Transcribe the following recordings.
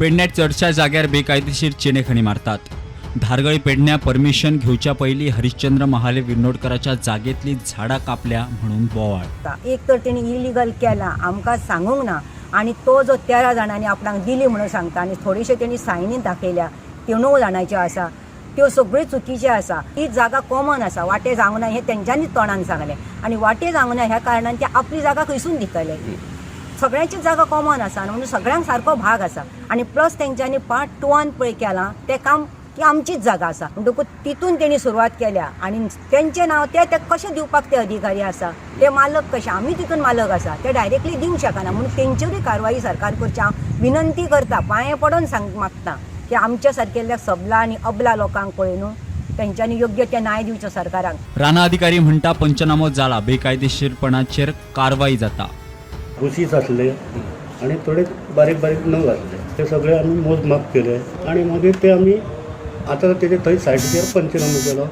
पेडण्यात चडशा जाग्यार बेकायदेशीर चिनेखणी मारतात. धारगळी पेडण्या परमिशन घेवच्या पयलीं हरिश्चंद्र महाले विर्नोडकराच्या जागेतली झाडां कापल्या म्हणून बोवाळ. एक तर तेणी इलिगल केला, आमकां सांगूंक ना आनी तो जो 13 जाणांनी आपणाक दिली म्हणून सांगता आनी थोडेशे तेणी सायनी दाखयल्या, त्यो 9 जाणांच्यो आसा, त्यो सगळ्यो चुकीच्यो आसा. ही जागा कॉमन आसा, वाटे जावंक ना हें तेंच्यांनीच तोंडान सांगलें आनी वाटे जावंक ना ह्या कारणान ते आपली जागा खंयसून दितले? सगळ्यांची जागा कॉमन आसा म्हणून सगळ्यांक सारको भाग आसा. आनी प्लस तेंच्यांनी पार्ट 2 पळय केलां तें काम की आमचीच जागा आसा, म्हणटकूच तितून तेणी सुरवात केल्या आनी तेंचें नांव ते ते कशें दिवपाक ते अधिकारी आसा, ते मालक कशे, आमी तितून मालक आसा, ते डायरेक्टली दिवंक शकना. म्हणून तेंचेरूय कारवाई सरकार करची हांव विनंती करता, पांये पडोन सांग मागता की आमच्या सारकेल्या सबला आनी अबला लोकांक पळय न्हू तेंच्यांनी योग्य ते न्याय दिवचो सरकाराक. राना अधिकारी म्हणटा पंचनामो जाला, बेकायदेशीरपणाचेर कारवाई जाता. कुशीच आसले आनी थोडे बारीक बारीक नग आसले, ते सगळे आमी मोजमाप केले आनी मागीर ते आमी आतां तेजे थंय सायटीचेर पंचनामो केलो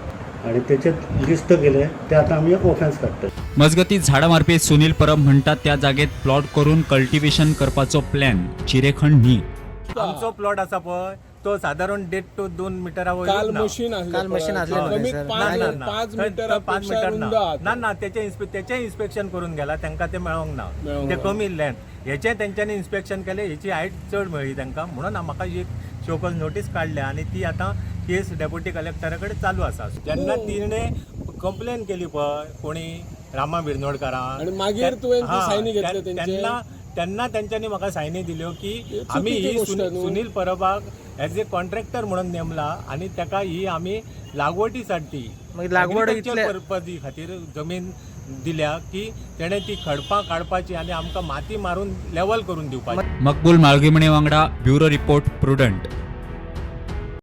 आनी तेचे लिस्ट केले, ते आतां आमी ऑफेन्स काडटले. मजगती झाडां मारपी सुनील परब म्हणटात त्या जागेत प्लॉट करून कल्टिवेशन करपाचो प्लॅन, चिरेखण न्ही. आमचो प्लॉट आसा पळय तो सादारण 1.5 to 2 मिटरा वयर काल ना. मशीन आसलें काल मशीन पळय. आसलें हय. कमीत सर. ना, ना, ना. 5 थंय- मिटरा थंय 5 पेक्षा मिटर रुंद ना. आहा. ना ना, तेचें इन्स्पेक्शन करून गेला, तांकां तें मेळोंक ना. मेळोंक ते ना. कमी लँड हेचें तेंच्यांनी इन्स्पेक्शन केलें, हेची हायट चड मेळ्ळी तांकां, म्हणून म्हाका एक शोकॉज नोटीस काडल्या आनी ती आतां केस डेप्युटी कलेक्टरा कडेन चालू आसा. जेन्ना तिणें कंप्लेन केली पळय कोणी रामा बिर्नोडकारान आनी मागीर तुवें ती सायनी घेतल्यो तेंचे? तेन्ना तेन्ना तेंच्यांनी म्हाका सायनी दिल्यो की ही आमी चुकीची ही गोश्ट न्हू. सुनील परबाक एज ए कॉन्ट्रॅक्टर म्हणून नेमला आनी ताका ही आमी लागवडीसाठी मागीर लागवड agriculture इतले- पर्पजी खातीर जमीन दिल्या की तेणें ती खडपां काडपाची आनी आमकां माती मारून लेवल करून दिवपाची. मकबूल माळगीमणे वांगडा ब्युरो रिपोर्ट, प्रुडंट.